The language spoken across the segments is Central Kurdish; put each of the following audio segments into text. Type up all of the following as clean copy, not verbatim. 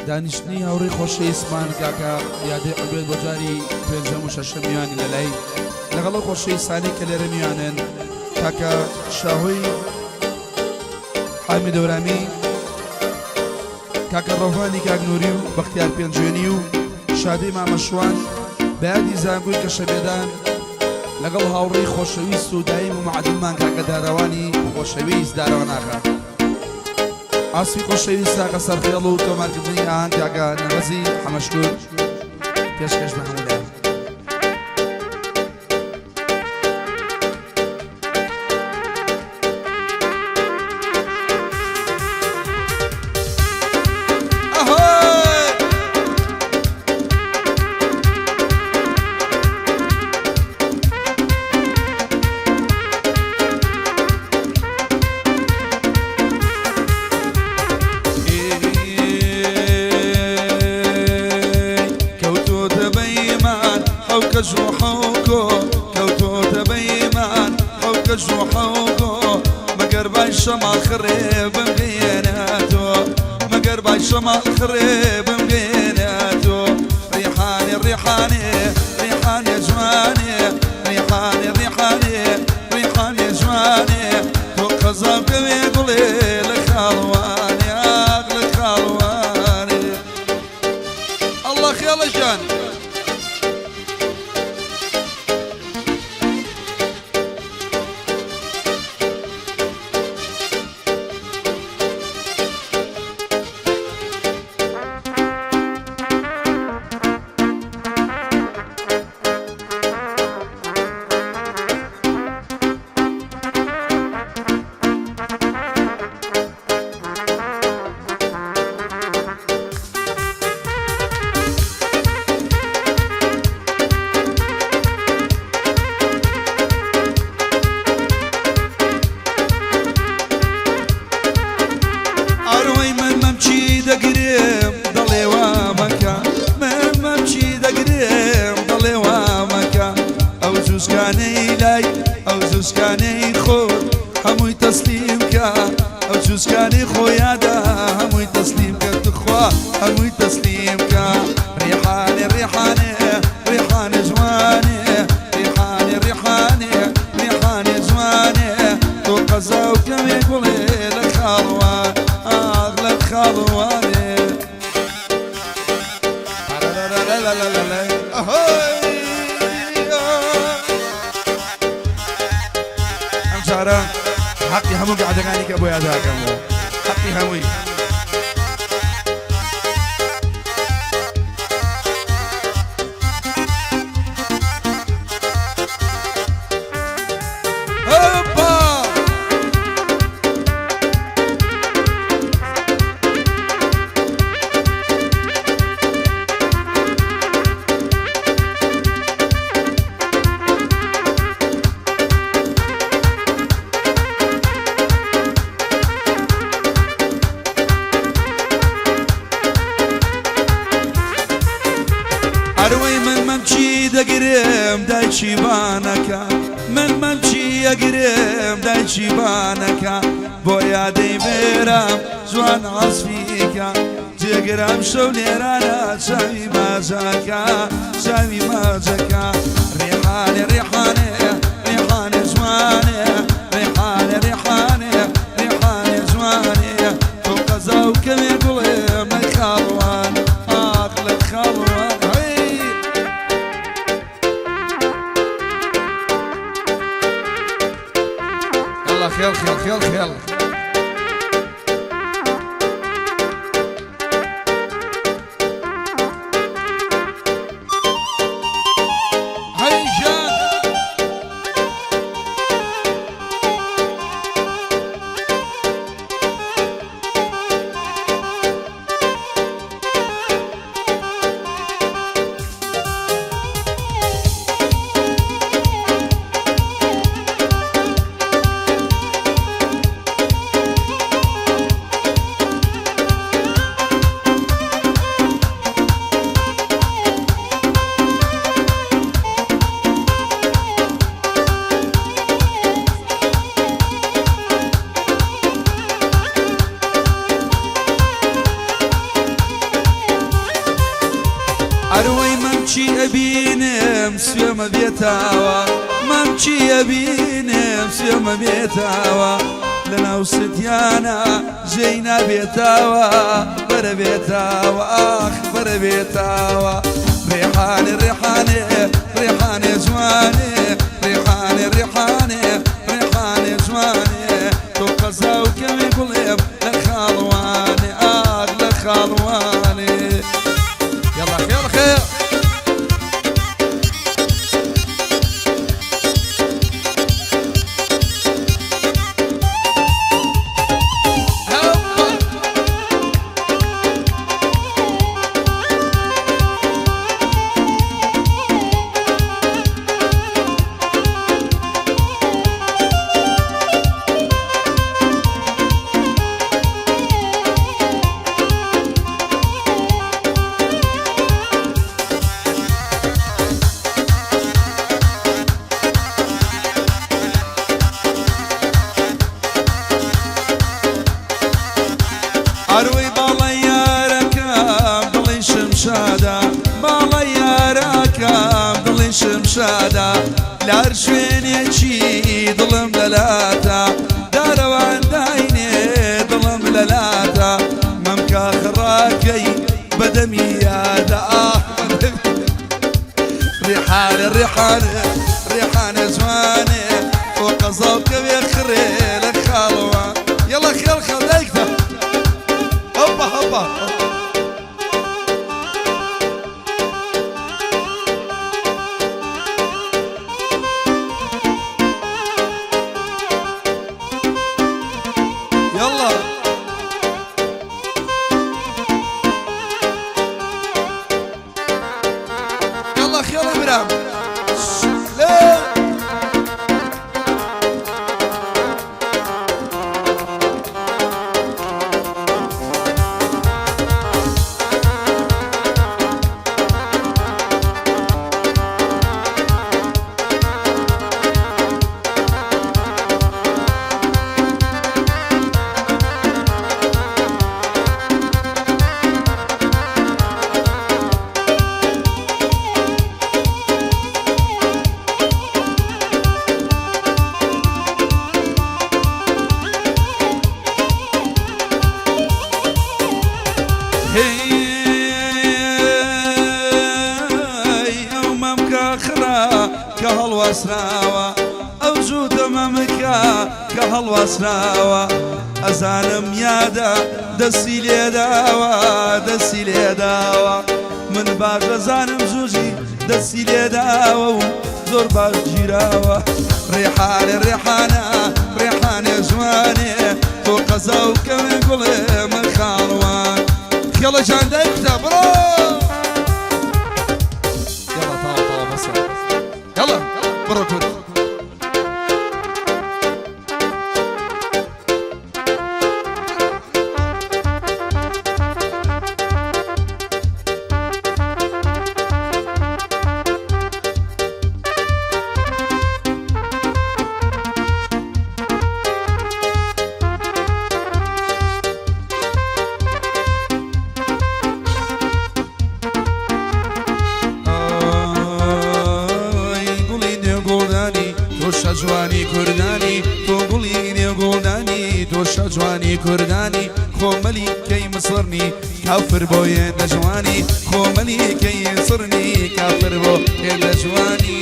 دانیشتنی هاوڕێی خۆشەویستمان کاکە یادەی عوبێد بۆ جاری پێنجەم و شەشەم میوانی لە لای لەگەڵ ئەو خۆشەویستانەی کە لێرە میوانن کاکە شاهۆی حامی دەورامی کاکە ڕەوانی کاک نوری و بەختیار پێنجوێنی و شادەی مامەشوان بەیادی زانکۆی کەشەبێدان لەگەڵ هاوڕێی خۆشەویست و دایم و معدلمان کاکە دارەوانی خۆشەویست دارەوان ئاغا ئاسفی خۆشەویست کاکە سەرخێڵ و تۆمارکردنی ئاهەنگ کاکە نەبەزی حەمەشکور پێشکەش بە هەموو لایەک. کەوتۆتە بەیمان حەوکەش و حەوکۆ کەوتۆتە بەیمان حەوکەش و حەوکۆ مەگەر بای شەماڵ خڕێ بمگەیەنە تۆ مەگەر بای شەماڵ خڕێ بمگەیەنە تۆ ڕیحانێ ڕیحانێ ڕیحانێ جوانێ ڕیحانێ ڕیحانێ ڕیحانێ جوانێ تۆ قەزا بکەوێ گوڵێ لە خاڵوانێ ئاخ لە خاڵوانێ ئەڵڵا خێڵەکیان. ئەڕۆی من مەمکی دەگرێم دەڵێ وا مەکە من مەمکی دەگرێم دەڵێ وا مەکە ئەو جوزکانەی لای ئەو جوزکانەی خۆت هەمووی تەسلیم کە ئەو جوزکانەی خۆیادا هەمووی تەسلیم کە تخوا هەمووی تەسلیم کە ڕیحانێ ڕیحانێ ڕیحانێ جوانێ ڕیحانێ ڕیحانێ ڕیحانێ جوانێ تۆ قەزا و کەمێ گوڵێ لە خاڵوان ئاخ لە خاڵوانێ ئەم جارە حەقی هەموو گەعدەکانی کە بۆ یاداکەمەوە حەقی هەمووی. ئەروەی من مەمکی دەگرێم دایکی بانەکە من مەمکی ئەگرێم دایکی بانەکە بۆ یادەی بێرام جوان عەسفیکە جێگرام شەو لێرانە چاوی ماجەکە چاوی ماجەکە ڕێحانێ ڕێحانێ ڕێحانێ جوانێ ڕێحانێ ڕێحانێ ڕێحانێ جوانێ تۆ قەزا و کەمێ گوڵێ مەی خاڵوان ئاخ لە خاڵوان هەی. يلا خێڵ خێڵ خێڵ خێڵ. هەی ژان. سوێمە بێتاوە مەمکی ئەبینم سوێمە بێتاوە لە ناو ستیانە ژێی نابێتاوە بەرە بێتاوە ئاخ بەرە بێتاوە ڕێحانێ ڕێحانێ ڕێحانێ جوانێ ڕێحانێ ڕێحانێ ڕێحانێ جوانێ تۆ قەزا و کەوێ گوڵێم لە خاڵوانێ ئاخ لە خاڵوانێ يلا خير خير. هوبا. ئەروەی باڵای یارەکەم دڵی شمشادە باڵای یارەکەم دڵی شمشادە لار شوێنێکی دڵم لەلاتە دارەوان داینێ دڵم لەلاتە مەمکا خڕاکەی بەدەمی یادە ئاخ ڕێحانە ڕێحانە ڕێحانە جوانێ تۆ قەزا و کەوێ خڕێ لە خاڵەوە يلا خێڵ خێڵ دایکتە. هوبا هوبا. يلا يلا خير برام. ليه؟ هی ئەو مەمکە خڕا کە هەڵواسراوە ئەو جووتە مەمکە کە هەڵواسراوە ئەزانم یادە دەستی لێداوە دەستی لێداوە من باش ئەزانم زوژی دەستی لێداوە و زۆر باش گیراوە ڕێحانێ ڕێحانە ڕێحانێ جوانێ تۆ قەزا و کەوێ گوڵێ من خاڵوان يلا جان دایکتە بڕۆ. يلا تعال تعال بس يلا بڕۆ کورد. ئای گوڵی نێوگوڵدانی تۆ شەجوانی کوردانی تۆ گوڵی نێوگوڵدانی تۆ شەجوانی کوردانی خۆمەلی کەی مسڕنی کافر بۆ هێندە جوانی خۆمەلی کەی سڕنی کافر بۆ هێندە جوانی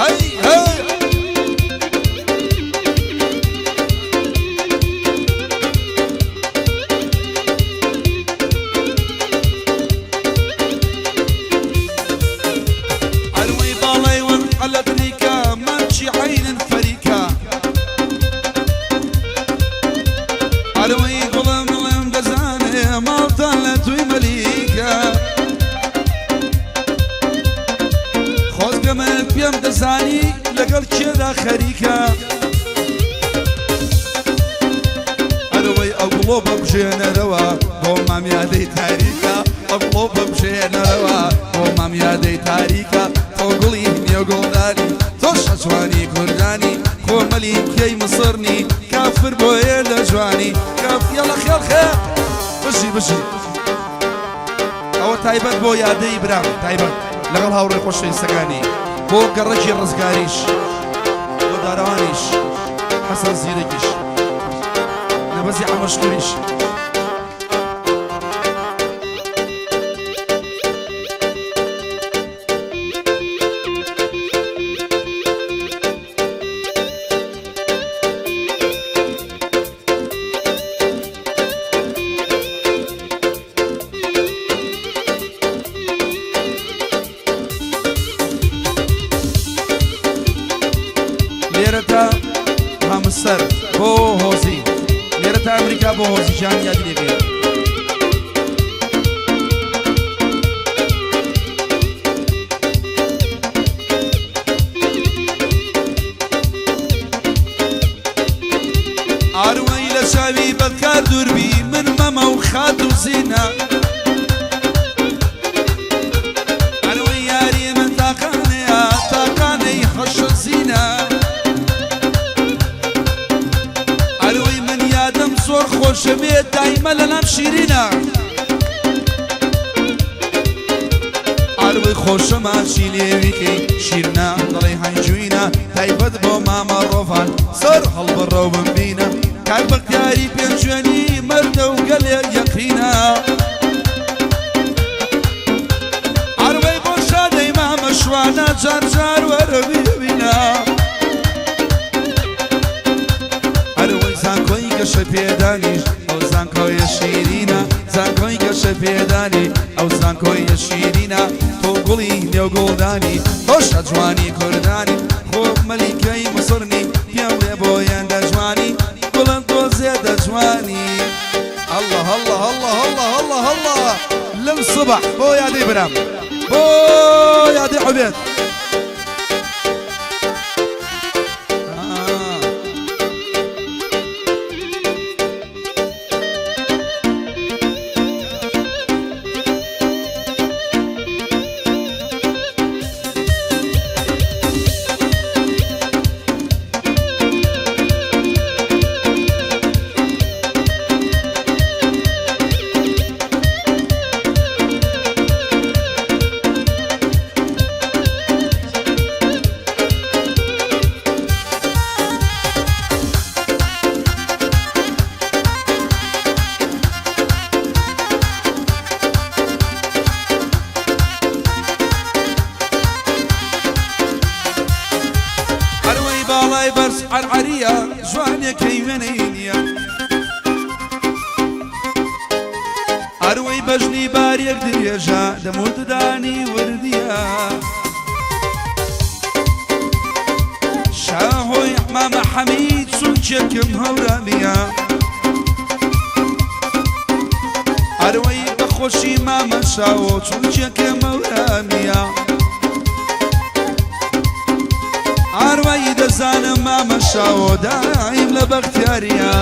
هەی هەی. عەروەی باڵای ون عەلە دریکە مەمچی عەینن فەریکە عەروەی گوڵم دڵم دەزانێ ماڵتان لە توی مەلیکە خۆزگە من پێم دەزانی لەگەڵ کێدا خەریکە ئەرەوەی ئەو گوڵۆ بەبژێنەرەوە بۆ مامیادەی تاریکە ئەو گوڵۆ بەبژێنەرەوە بۆ مامیادەی تاریکە تۆ گوڵی نێوگوڵدانی تۆ شەجوانی کوردانی خۆمەلی کەی مسڕنی کافر بۆیە لە جوانی کاف يلا خێڵ خێڵ. بژی بژی. ئەوە تایبەت بۆ یادەی برام تایبەت. لەگەڵ هاوڕێ خۆشەویستەکانی بۆ گەڕەکی ڕزگاریش بۆ دارەوانیش حەسەن زیرەکیش نەبەزی حەمەشکوریش. لێرە تا هامستەر بۆ هۆزی لێرە تا ئەمریکا بۆ هۆزی جان یادی لێ ئاروەی لە چاوی بەدکار دووربی من مەمە و خات و زینە ئەروەی یاری من تاقانەیە تاقانەی حەشە زینە ئەروەی من یادم زۆر خۆشە بێ دایمە لەلام شیرینە ئاروەی خۆشە ماچی لێویکەی شیرنە دەڵێ هەنجوینە تایبەت بۆ مامە ڕۆڤان سەر هەڵبڕە و بمبینە کاک بەختیاری پێنجوێنی مەردە و گەلێ یەقینە ئاروەی بۆ شادەی مامە شوانە جار جار وەرە بیبینە ئەرەوەی زانکۆی گەشە پێدانیش ئەو زانکۆیە شیرینە زانکۆی گەشە پێدانی ئەو زانکۆیە شیرینە تۆ گوڵی نێو گوڵدانی تۆشە جوانی کوردانی خۆ مەلیکەی مسڕنی پێم بڵێ بۆ هێندە جوانی گوڵم تۆ زێدە جوانی الله الله الله الله الله الله لەم سبح بۆ یادەی برام بۆ یادەی عوبێد ئەروەی باڵای بەرز عەرعەریە جوانێکەی وێنەی نییە ئەروەی بەژنی باریەک درێژە دەمو ددانی وردیە شاهۆی مامە حەمید چونکێکم هەورامیە ئەروەی بەخۆشی مامە شاوۆ چونکێکم هەورامیە ئاروایی دەزانم مامە شاوۆ دایم لە بەختیاریە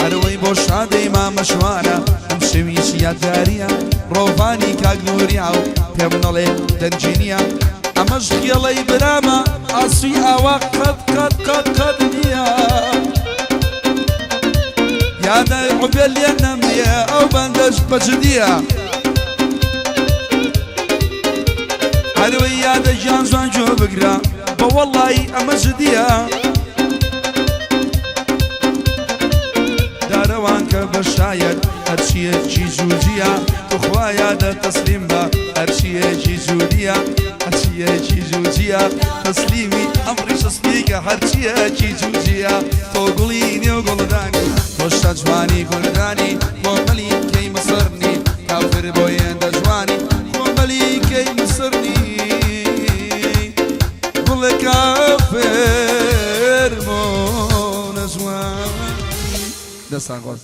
ئەروەی بۆ شادەی مامە شوانە ئەم شەویش یادگاریە ڕۆڤانی کاک نوریا و پێم نەڵێ دەنگی نییە ئەمەش خێڵەی برامە ئاسوی ئاوا قەت قەت قەت قەت نییە یادە عوبێ لێ نەمریە ئەو بەندەش بەجدیە هەروەی یادە گیان جوان گوێ بگرە بە وەڵڵایی ئەمە جدیە دارەوان کە بە شایەت هەرچیەکی جوجیە توخوا یادە تەسلیم بە هەرچیەکی جودیە هەرچیەکی جوجیە تەسلیمی ئەم ڕیشە سپیکە هەرچیەکی جوجیە تۆ گوڵی نێو گوڵدانی تۆشە جوانی گوردانی بۆ مەلیکەی مسڕنی کافر بۆ هێندە جوانی بۆ مەلیکەی مسڕنی گوڵێ کافر بۆ نەجوانی دەستان خۆش.